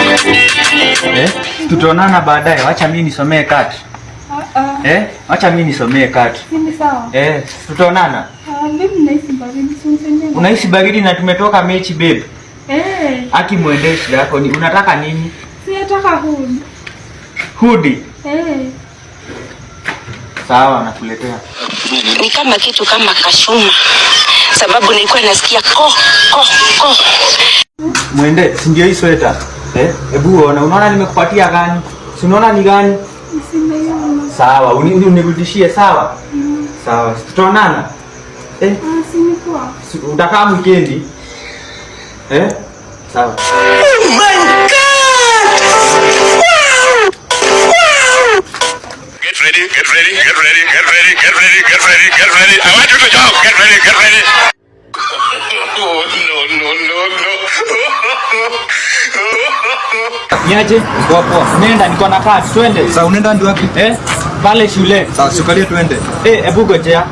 Eh? Tutaonana baadaye. Wacha mimi nisomee kati. Ah, ah. Eh? Wacha mimi nisomee kati. Mimi sawa. Eh, tutaonana. Ah, mimi nahisi baridi, si unisaidie. Unahisi baridi na tumetoka mechi, babe. Eh, Aki muendee, shida yako ni unataka nini? Si nataka hood. Hoodie. Eh. Sawa, nakuletea. Ni kama kitu kama kashuma, sababu nilikuwa nasikia ko ko ko. Mwende, si ndio hii sweta? Eh? Hebu ona, unaona nimekupatia gani? Si unaona ni gani? Simeiona. Sawa, unirudishie sawa? Sawa, tutaonana. Eh, Ah, si ni poa. Utakaa weekend? Eh? Sawa. Get ready, get ready, get ready, get ready, get ready, get ready, get ready. I want you to jump. Get ready, get ready. Oh, no, no, no, no. Niaje? Poa poa. Nenda, niko na kazi, twende. Sasa unaenda hadi wapi? Eh? Pale shule. Sasa shukalie tuende. Eh, hebu gojea.